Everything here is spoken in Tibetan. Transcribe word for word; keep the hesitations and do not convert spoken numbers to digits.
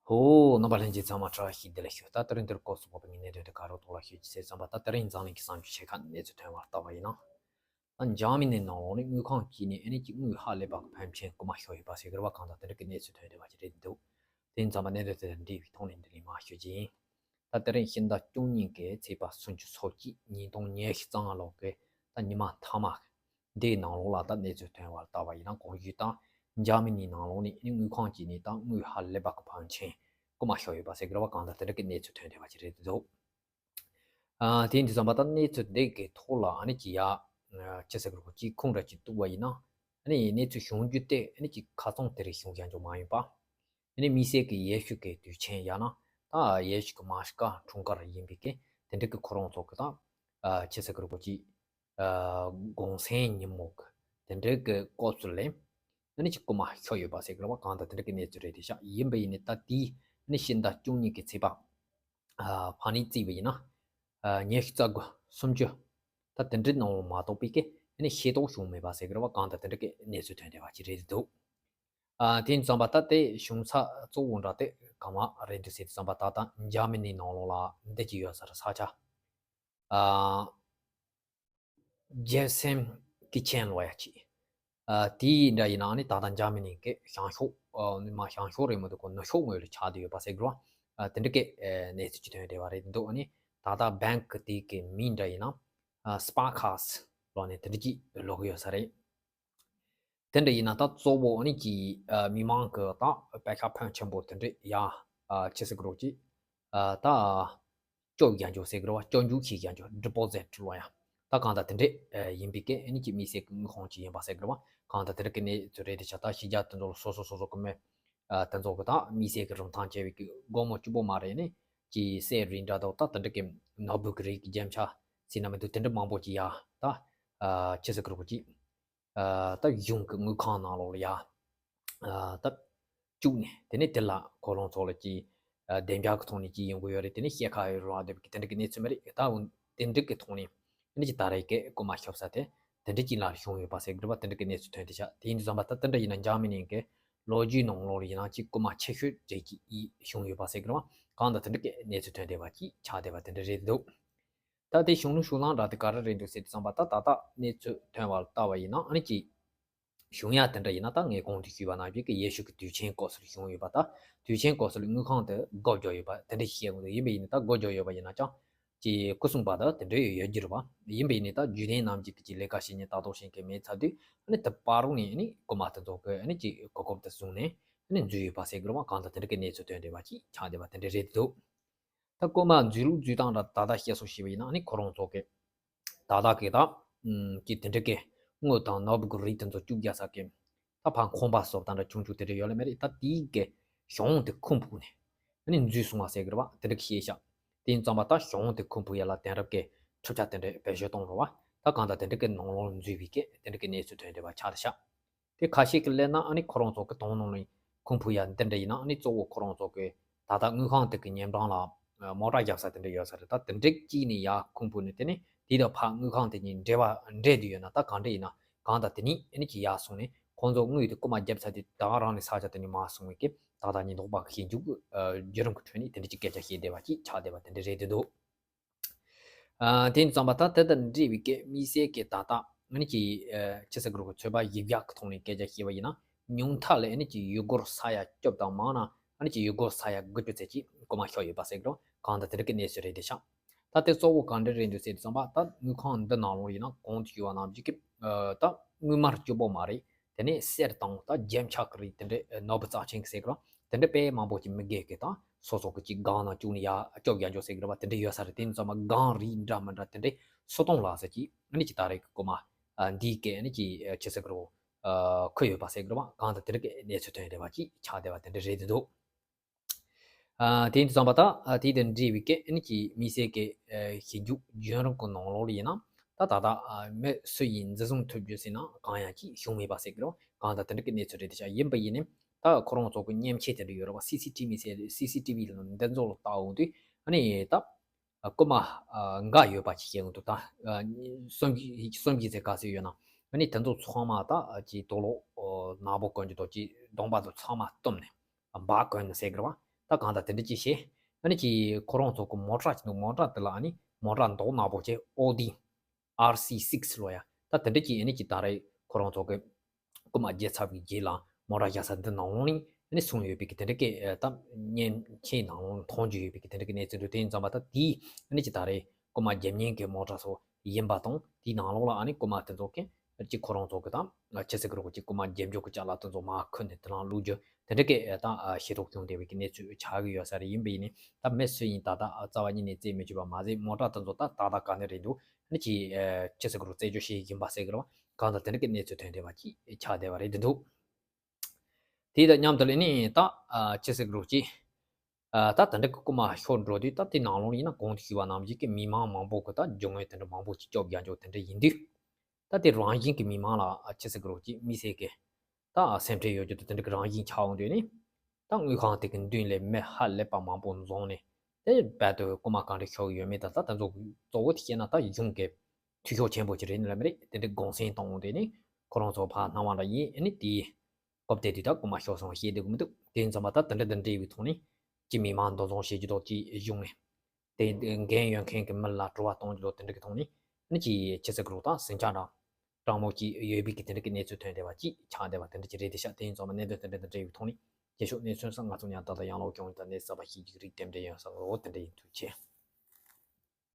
ཨོ། རྣམ་པ་ལྷན་རྒྱས་ཚང་མ་བཀྲ་ཤིས་བདེ་ལེགས་ཞུ། ད་དེ་རིང་འདིར་སྐོར་སུ་བབས་པའི་གནད་དོན་དེ་ག་རུ་གཏོང་ལ་ཞུ་ཅི་ཟེར་ཙམ་པ། ད་དེ་རིང་འཛམ་གླིང་གི་གསར་འགྱུར་ཆེ་ཁག་གནས་ཚུལ་ཐོན་པར་ལྟ་བ་ཡིན་ན། ད་འཇར་མ་ནི་ནང་ལོགས་ནས་དངུལ་ཁང་གཅིག་ནས་ཨ་ནི་གཅིག་དངུལ་ཧ་ལས་པ་གི་ཕོན་ཆེན་རྐུ་མ་ཤོར་ཡོད་པ་ཟེར་གི་རེད་བ། གང་ལྟར་དེ་འདྲ་གི་གནས་ཚུལ་ཐོན་བསྡད་པ་ཅིག་རེད་འདུག་དེ་ཡིན་ཙམ་པ་གནད་དོན་དེ་དང་འབྲེལ་བའི་ཐོག་ནས་འདི་ལས་མར་ཞུ་རྒྱུ་ཡིན། ད་དེ་རིང་ཕྱི་ཟླ་བཅུ་གཉིས་ཀྱི་ཚེས་པ་སུམ་ཅུ་སོ་གཅིག་ཉིས་སྟོང་ཉི་ཤུ་རྩ་ལྔ་ལོ་གི་ད་ཉི་མ་མཐའ་མ་འདིའི་ནང་ལོགས་ལ་ད་གནས་ཚུལ་ཐོན་པར་ལྟ་བ་ཡིན་ན། གོང་ཞུས་ད་འཇར་མ་ནི་ནང་ལོགས་ནས་ཨ་ནི་དངུལ་ཁང་གཅིག་ནས་ད་དངུལ་ཧ་ལས་པ་གི་ཕོན་ཆེན་རྐུ་མ་ཤོར་ཡོད་པ་ཟེར་གི་རེད་བ། གང་ལྟར་དེ་འདྲ་གི་གནས་ཚུལ་ཐོན་བསྡད་པ་ཅིག་རེད་འདུག་ཨ། དེ་ཡིན་དུས་ཙམ་པ་ད་གནས་ཚུལ་འདི་གི་ཐོག་ལ་ཨ་ནི་ཅི་ཡ། ཨ། ཅི་ཟེར་དགོས་རེད། ཅིག་ཁུངས་འདྲ་ཅིག་གཏུགས་པ་ཡིན་ན། ཨ་ནི་གནས་ཚུལ་བྱུང་རྒྱུ་དེ་ཨ་ནི་ཅིག་ཁ་ཚང་དེ་རིགས་བྱུང་ཡ་འཇོག་མ་ཡིན་པ། ཨ་ནི་དམིགས་བསལ་གྱི་ཡེ་ཤུ་གི་དུས་ཆེན་ཡང་ན་ད་ཡེ་ཤུ་གི་མ་ཤི་ཀ་འཁྲུངས་སྐར་ཡིན་པའི་གི་དེ་འདྲ་གི་ཁོ་རང་ཚོ་གི་ད། ཨ། ཅི་ཟེར་དགོས་རེད། ཅིག་ཨ། གུང་སེང་ཉིན་མོ་གི་དེ་འདྲ་གི་སྐབས་སུ་ལ་ཨ་ནི་ཅིག་རྐུ་མ་ཤོར་ཡོད་པ་ཟེར་གི་རེད་བ། གང་ལྟར་དེ་འདྲ་གི་གནས་ཚུལ་རེད་དེ་ཤག་ཡིན་པ་ཡིན་ནའི་ད་དེའི་ཨ་ནི་ཕྱི་ཟླ་བཅུ་གཉིས་ཀྱི་ཚེས་པ། ཨ། ཕ་ནི་བརྩིས་པ་ཡིན་ན། ཨ། ཉི་ཤུ་རྩ་དགུ་སུམ་ཅུ། ད་དེ་འདྲའི་ནང་ལ་མ་གཏོགས་པའི་གི་ཨ་ནི་ཤེས་རྟོགས་བྱུང་མེད་པ་ཟེར་གི་རེད་བ། གང་ལྟར་དེ་འདྲ་གི་གནས་ཚུལ་ཐོན་བསྡད་པ་ཅིག་རེད་འདུག་ཨ། དེ་ཡིན་ཙམ་པ་ད་དེ་བྱུང་ས་གཙོ་བོ་འདྲ་དེ་ག་མ་རེད་འདུག་ཟེར་དུས་ཙམ་པ། ད་ད་འཇར་མ་ནི་ནང་ལོགས་ལ་འདི་ཅིག་ཡོད་ས་རེད། ས་ཆ། ཨ། ཇེབ་སེམ་ཀི་ཆེན་ལོ་ཡ་ཅིག་ཨ། དེའི་འདྲ་ཡིན་ན་ནི་ད་ལྟ་འཇར་མ་ནི་གི་བྱང་ཕྱོགས། ཨ། མ་བྱང་ཕྱོགས་རེད་མི་འདུག་གོ་ནུབ་ཕྱོགས་ངོས་ལ་ཆགས་བསྡད་ཡོད་པ་ཟེར་གི་རེད་བ། ཨ། དེ་འདྲ་གི་ཨ་གནས་ཚུལ་ཅིག་ཐོན་བསྡད་པ་རེད་འདུག་ཨ་ནི་ད་ལྟ་བེང་ཀི་དེ་གི་མིང་འདྲ་ཡིན་ན། ཨ། སྤར་ཁ་སི་ལབ་ནས་དེ་འདྲ་ཅིག་ལབ་གི་ཡོད་ས་རེད། དེ་འདྲ་ཡིན་ན་ད་གཙོ་བོ་ཨ་ནི་ཅིག་ཨ། མི་མང་གི་ད་པད་ཤག་ཕོན་ཆེན་པོ་དེ་འདྲ་ཡ། ཨ། ཅི་ཟེར་དགོས་རེད། ཅིག་ཨ། ད་སྐྱོབ་ཡ་འཇོག་ཟེར་གི་རེད་བ། སྐྱོབ་འཇུག་བྱེད་ཡ་འཇོག་ཌི་པོ་ཟིཊ་ལབ་ཡ། ད་གང་ལྟར་དེ་འདྲ་ཨ་ཡིན་པའི་གི་ཨ་ནི་ཅིག་དམིགས་བསལ་གི་དངུལ་ཁང་ཅིག་ཡིན་པ་ཟེར་གི་རེད་བ། གང་ལྟར་དེ་འདྲ་གི་གནས་ཚུལ་རེད་དེ་ཤག་ད་ཕྱི་རྒྱལ་དེ་ཚོ་ལ་སོ་སོ་སོ་སོ་གི་མི་ཨ། དེ་ཚོ་གི་ད་དམིགས་བསལ་གི་རིན་ཐང་ཆེ་བའི་གི་སྒོར་མོ་གཅིག་པོ་མ་རེད། ཨ་ནི་ཅིག་གསེར་རིགས་འདྲ་དང་ད་དེ་འདྲ་གི་ནོར་བུ་གི་རིགས་ཀྱི་རྒྱན་ཆ་ཟེར་ན་མི་འདུག་དེ་འདྲ་མང་པོ་ཅིག་ཡ། ད་ཨ། ཅི་ཟེར་གི་རེད། ཅིག་ཨ། ད་གཞུང་གི་དངུལ་ཁང་ནང་ལོགས་ལ་ཡ། ཨ། ད་བཅུག་ནས་དེ་ནས་དེ་ལ་ཁོ་རང་ཚོ་ལ་ཅིག་ཨ། བདེ་འཇགས་ཀྱི་ཐོག་ནས་ཅིག་ཡོང་གི་ཡོད་རེད། དེ་ནས་ཤེལ་ཁ་ཡོད་རེད་བ། དེ་དེ་འདྲ་གི་གནས་ཚུལ་མ་རེད། ད་འོ་དེ་འདྲ་གི་ཐོག་ནས་དེ་འདྲ་ཅིག་ད་རེས་ཀྱི་རྐུ་མ་ཤོར་ས་དེ་དེ་འདྲ་ཅིག་ལ་བྱུང་ཡོད་པ་ཟེར་གི་རེད་བ། དེ་འདྲ་གི་གནས་ཚུལ་ཐོན་དེ་ཤག་དེ་ཡིན་དུས་ཙམ་པ་ད་དེ་འདྲ་ཡིན་ན་འཇར་མ་ནི་གི་ལོ་རྒྱུས་ནང་ལོགས་ལ་ཡིན་ན་ཅིག་རྐུ་མ་ཆེ་ཤོས་གྲས་ཅིག་ཡིན་བྱུང་ཡོད་པ་ཟེར་གི་རེད་བ། གང་ལྟར་དེ་འདྲ་གི་གནས་ཚུལ་ཐོན་བསྡད་པ་ཅིག་ཆགས་བསྡད་པ་དེ་འདྲ་རེད་འདུག་ད་དེ་བྱུང་ལུགས་བྱུང་སྟངས་འདྲ་དེ་ག་རེ་རེད་འདུག་ཟེར་དུས་ཙམ་པ། ད་ད་ལྟ་གནས་ཚུལ་ཐོན་པར་ལྟ་བ་ཡིན་ན་ཨ་ནི་ཅིག་བྱུང་ཡ་དེ་འདྲ་ཡིན་ན། ད་ངས་གོང་དུ་ཞུས་པ་ནང་བཞིན་གྱི་ཡེ་ཤུ་གི་དུས་ཆེན་སྐབས་སུ་བྱུང་ཡོད་པ། ད་དུས་ཆེན་སྐབས་སུ་དངུལ་ཁང་དེ་སྒོ་རྒྱག་ཡོད་པ་དེ་འདྲ་བཤད་དགོས་འདུག་ཡིན་པ་ཡིན་ན་ད་སྒོ་རྒྱག་ཡོད་པ་ཡིན་ན་ཅང་ཅིག་སྐུ་སྲུང་པ་དང་དེ་འདྲ་ཡོད་ཡོད་རྒྱུ་རེད་བ། ཡིན་པ་ཡིན་ནའི་ད་བརྒྱུད་ལྡན་རྣམས་ཀྱིས་ཀྱི་ལས་ཀ་བྱེད་མཁན་ལྟ་རྟོག་བྱེད་མཁན་མེད་ཚར་དུས་ཨ་ནི་དེ་བར་རུ་ནས་ཨ་ནི་རྐུ་མ་དེ་ཚོ་གི་ཨ་ནི་ཅིག་གོ་སྐབས་དེ་བཟུང་ནས་ཨ་ནི་འཛུལ་ཡོད་པ་ཟེར་གི་རེད་བ། གང་ལྟར་དེ་འདྲ་གི་གནས་ཚུལ་ཐོན་བསྡད་པ་ཅིག་ཆགས་བསྡད་པ་དེ་འདྲ་རེད་འདུག་ད་རྐུ་མ་འཛུལ་ལུགས་འཛུལ་སྟངས་ལ་ད་ལྟ་བཤད་སྲོལ་ཞིག་ཡིན་ན་ཨ་ནི་ཁོ་རང་ཚོ་གི་ད་ལྟ་གི་ད་ཀྱི་དེ་འདྲ་གི་དངུལ་དང་ནོར་བུ་གི་རིགས་དེ་ཚོ་བཅུག་རྒྱག་ས་གི་ད་ཕར་ཁང་པ་སོགས་དང་འདྲ་ཆུང་ཆུང་དེ་འདྲ་ཡོད་ལ་མེད་རེད། ད་དེའི་གི་གཞུང་དེ་ཁུངས་ཕུག་ནས་ཨ་ནི་འཛུལ་སོང་བ་ཟེར་གི་རེད་བ། དེ་འདྲ་གི་བཤད་ཤག་དེ་ཡིན་ཙང་པ་ད་གཞུང་དེ་ཁུངས་ཕུག་ཡ་ལ་དེང་རབས་ཀྱི་གྲུབ་ཆ་དེ་འདྲ་བེད་སྤྱོད་གཏོང་རོགས་བ། ད་གང་ལྟར་དེ་འདྲ་གི་ནང་ལོགས་འཛུལ་བའི་གི་དེ་འདྲ་གི་གནས་ཚུལ་ཐོན་བསྡད་པ་ཆགས་བསྡད་ཤག་དེ་ཁ་ཤས་ཀྱིས་གླེང་ན་ཨ་ནི་ཁོ་རང་ཚོ་གི་དོན་ནང་ནས་ཁུངས་ཕུག་ཡ་འདི་འདྲ་ཡིན་ན་ཨ་ནི་གཙོ་བོ་ཁོ་རང་ཚོ་གི་ད་ལྟ་དངུལ་ཁང་དེ་གི་ཉེ་འགྲམ་ལ་མོ་ཊ་བརྒྱབ་ས་དེ་འདྲ་ཡོད་ས་རེད། ད་དེ་འདྲ་གཅིག་ནས་ཡར་ཁུངས་ཕུག་ནས་དེ་ནས་དེ་དང་ཕར་དངུལ་ཁང་དེ་གཉིས་འབྲེལ་བ་འབྲེལ་བསྡད་ཡོད་ན་ད་གང་འདྲ་ཡིན་ན་གང་ལྟར་དེ་ནས་ཨ་ནི་ཅིག་ཡར་སོང་ནས་ཁོང་ཚོ་དངུལ་དེ་རྐུ་མ་བརྒྱབ་ས་དེ་ད་ག་རང་ནས་ས་ཆ་དེ་ནས་མར་སོང་བའི་གི་ད་ལྟ་ཉེན་རྟོག་པ་གི་ཞིབ་འཇུག་བརྒྱུད་རིམ་གི་ཁྲོད་ནས་དེ་འདྲ་ཅིག་སྐད་ཆ་བཤད་བསྡད་པ་ཅིག་ཆགས་བསྡད་པ་དེ་འདྲ་རེད་འདུག་ཨ། དེ་ཙམ་པ་ད་དེ་དང་འབྲེལ་བའི་སྐད་དམིགས་བསལ་གྱི་ད་ལྟ་ཨ་ནི་ཅིག་ཨ། ཅི་ཟེར་དགོས་རེད། ཚོད་དཔག་ཞིབ་ཆ་གི་ཐོག་ནས་སྐད་ཆ་བཤད་པ་ཡིན་ན་ཉུང་མཐའ་ལ་ཨ་ནི་ཅིག་ཡུལ་སྒོར་ས་ཡ་བཅུ་དང་མང་ན་ཨ་ནི་ཅིག་ཡུལ་སྒོར་ས་ཡ་དགུ་བཅུ་ཙམ་ཅིག་རྐུ་མ་ཤོར་ཡོད་པ་ཟེར་གི་རེད། གང་ལྟར་དེ་འདྲ་གི་གནས་ཚུལ་རེད་དེ་ཤག་ད་དེ་གཙོ་བོ་གང་འདྲ་རེད་འདུག་ཟེར་དུས་ཙམ་པ་ད་དངུལ་ཁང་འདི་ནང་ལོགས་ཡིན་ན་གོང་དུ་ཞུས་པ་ནང་བཞིན་གྱི་ཨ། ད་དངུལ་སྨར་གཅིག་པོ་མ་རེད། དེ་ནས་གསེར་དང་ད་རྒྱན་ཆ་གི་རིགས་དེ་འདྲའི་ནོར་བུ་རྩ་ཆེན་གྱི་ཟེར་གི་རེད། དེ་འདྲ་དཔེ་མང་པོ་ཅིག་མི་སྒེར་གྱི་ད་སོ་སོ་གི་ཅིག་སྒང་ནང་བཅུག་ནས་ཡར་སྐྱོབ་རྒྱག་འཇོག་ཟེར་གི་རེད་བ། དེ་འདྲ་ཡོད་ས་རེད། དེ་ཡིན་ཙང་མ་སྒང་རིགས་འདྲ་མི་འདྲ་དེ་འདྲའི་སུ་གཏོང་ལ་ཟེར་གྱི་ཨ་ནི་ཅིག་ད་རེས་ཀྱི་རྐུ་མ་ཨ། འདིའི་སྐད་ཨ་ནི་ཅིག་ཅི་ཟེར་གི་རེད། ཨ། ཁུར་ཡོད་པ་ཟེར་གི་རེད་བ། གང་ལྟར་དེ་འདྲ་གི་གནས་ཚུལ་ཐོན་བསྡད་པ་ཅིག་ཆགས་བསྡད་པ་དེ་འདྲ་རེད་འདུག་ཨ། དེ་ཡིན་དུས་ཙམ་པ་ད་ཨ། དེ་དང་འབྲེལ་བའི་སྐད་ཨ་ནི་ཅིག་དམིགས་བསལ་གྱི་ཨ། ཞིབ་འཇུག་བརྒྱུད་རིམ་གྱི་ནང་ལོགས་ལ་ཡིན་ན་ད་ད་ལྟ་ཨ། མི་སུ་ཡིས་འཛིན་བཟུང་ཐུབ་རྒྱུ་ཟེར་ན་གང་ཡང་ཅིག་བྱུང་མེད་པ་ཟེར་གི་རེད་བ། གང་ལྟར་དེ་འདྲ་གི་གནས་ཚུལ་རེད་དེ་ཤག་ཡིན་པ་ཡིན་ནའི་ད་ཁོ་རང་ཚོ་གི་མཉེན་ཆས་དེ་འདྲ་ཡོད་རེད་བ། སི་སི་ཊི་བི་ཟེར། སི་སི་ཊི་བི་ལ་འདི་ཚོ་ལ་བལྟ་འོང་དུས་ཨ་ནི་ད་རྐུ་མ་ཨ། འགའ་ཡོད་པ་ཅིག་བཤད་འོང་དུས་ད་ཨ། གསུམ་བཞི་གསུམ་བཞི་ཟེར་ག་ཚོད་ཡོད་ན་ཨ་ནི་དེ་ཚོ་ཚང་མ་ད་ཅིག་དུག་ལོག་ནག་པོ་གོན་གྱི་དང་ཅིག་གདོང་པ་ཚོ་ཚང་མ་བཏུམས་ནས་འབག་གོན་ནས་ཟེར་གི་རེད་བ། ད་གང་ལྟར་དེ་འདྲ་ཅིག་བྱས། ཨ་ནི་ཅིག་ཁོ་རང་ཚོ་གི་མོ་ཊ་ཅིག་འདུག་མོ་ཊ་དེ་ལ་ཨ་ནི་མོ་ཊ་མདོག་ནག་པོ་བྱས། ཨོ་ཌི་ཨར་སི་སིག་ལོ་ཡ། ད་དེ་འདྲ་ཅིག་ཨ་ནི་ཅིག་ད་རེས་ཁོ་རང་ཚོ་གི་རྐུ་མ་བརྒྱབ་ཚར་བའི་རྗེས་ལ་མོ་ཊ་བཞག་ས་འདི་ནང་ལོགས་ནས་ཨ་ནི་སོང་ཡོད་པའི་གི་དེ་འདྲ་གི་ད་མཉེན་ཆས་ནང་ལོགས་མཐོང་རྒྱུ་ཡོད་པའི་གི་དེ་འདྲ་གི་གནས་ཚུལ་འདུག་དེ་ཡིན་ཙང་མ་ད་དེའི་ཨ་ནི་ཅིག་ད་རེས་རྐུ་མ་བརྒྱབ་མཁན་གི་མོ་ཊ་ཚོ་ཡིན་པ་དང་། དེའི་ནང་ལོགས་ལ་ཨ་ནི་རྐུ་མ་དེ་ཚོ་གི་ཅིག་ཁོ་རང་ཚོ་གི་ད་ཕྱི་གསལ་གི་རོགས་ཀྱི་རྐུ་མ་བརྒྱབ་འཇོག་གི་ཅ་ལག་དེ་ཚོ་མར་ཁུར་ནས་དེ་ནང་བླུགས་རྒྱུ་དེ་འདྲ་གི་ད་ཤེས་རྟོགས་བྱུང་བསྡད་པའི་གི་གནས་ཚུལ་ཆགས་ཀྱི་ཡོད་ས་རེད། ཡིན་པ་ཡིན་ནའི་ད་མི་སུ་ཡིན་ད་ལྟ་རྩ་བ་ཉིད་ནས་བཙལ་མི་ཐུབ་པ་མ་ཟད། མོ་ཊ་དེ་ཚོ་ད་ཏག་ཏག་ག་ནས་རེད་འདུག་ཨ་ནི་ཅིག་ཕྱི་གསལ་གི་རོགས་རྩད་གཅོད་བྱེད་ཀྱིན་པ་ཟེར་གི་རེད་བ། གང་ལྟར་དེ་འདྲ་གི་གནས་ཚུལ་ཐོན་བསྡད་པ་ཅིག་ཆགས་བསྡད་པ་རེད་འདུག་དེ་དང་མཉམ་དུ་ལ་ནི་ད་ཕྱི་གསལ་གི་རོགས་ཀྱི་ད་དེ་འདྲ་གི་རྐུ་མ་ཤོར་འགྲོ་དུས། ད་དེ་ནང་ལོགས་ཡིན་ན་གོང་དུ་ཞུས་པ་ནང་བཞིན་གི་མི་མང་མང་པོ་གི་ད་རྒྱུ་དངོས་དེ་འདྲ་མང་པོ་ཅིག་སྐྱོབ་རྒྱག་འཇོག་དེ་འདྲ་ཡིན་དུས། ད་དེ་རང་བཞིན་གི་མི་མང་ལ་ཕྱི་གསལ་གི་རོགས་ཀྱི་དམིགས་བསལ་གི་ད་སེམས་ཁྲལ་ཡོད་རྒྱུ་དང་དེ་འདྲ་གི་རང་བཞིན་ཆགས་འོང་དུས་ནི། ད་དངུལ་ཁང་དེ་གི་མདུན་ལ་མི་ཧ་ལས་པ་མང་པོ་འཛོམས་ནས། དེ་རྦད་དེ་རྐུ་མ་གང་འདྲ་ཤོར་གི་ཡོད་མེད་དང་། ད་དེ་ཚོ་གཙོ་བོ་དེ་བཤད་ན་ད་གཞུང་གི་འཐུས་ཤོར་ཆེན་པོ་ཅིག་རེད་ནི་ལ་མི་རེད། དེ་འདྲ་དགོངས་སེལ་གཏོང་འོང་དུས་ནི་ཁོ་རང་ཚོ་ཕར་སྣང་བ་འདྲ་ཡིན། ཨ་ནི་དེའི་སྐབས་དེ་དུས་ད་རྐུ་མ་ཤོར་སོང་བཤད་བསྡད་གི་མི་འདུག་དེ་ཡིན་ཙང་མ་ད་དེ་འདྲ་དེ་འདྲ་ཡིན་པའི་ཐོག་ནས་ཅིག་མི་མང་འདུ་འཛོམས་བྱེད་རྒྱུ་དང་། ཅིག་གཞུང་ནས་དེ་འགན་ཡོད་མཁན་གྱི་མི་ལ་དྲི་བ་གཏོང་རྒྱུ་དང་། དེ་འདྲ་གི་ཐོག་ནས་ཨ་ནི་ཅིག་ཕྱི་གསལ་གི་རོགས་དང་ཟིང་ཆ་འདྲ་དྲང་མོ་ཅིག་ཡོད་པའི་གི་དེ་འདྲ་གི་གནས་ཚུལ་ཐོན་བསྡད་པ་ཅིག་ཆགས་བསྡད་པ་དེ་འདྲ་ཅིག་རེད་དེ་ཤག་དེ་ཡིན་ཙང་མ་གནད་དོན་དེ་འདྲ་དེ་འདྲ་ཡོད་པའི་ཐོག་ནས་རྗེས་ཕྱོགས་གནས་ཚུལ་སོགས་ང་ཚོ་མཉམ་དུ་ད་ལྟ་ཡང་ལོག་སྐྱོང་ཡིན། ད་གནས་ཚུལ་གསར་པ་ཞིག་ཅིག་རིགས་དེ་འདྲ་ཡོང་ས་རོགས་དེ་འདྲ་ཡིན། ཐུགས་རྗེ་ཆེ།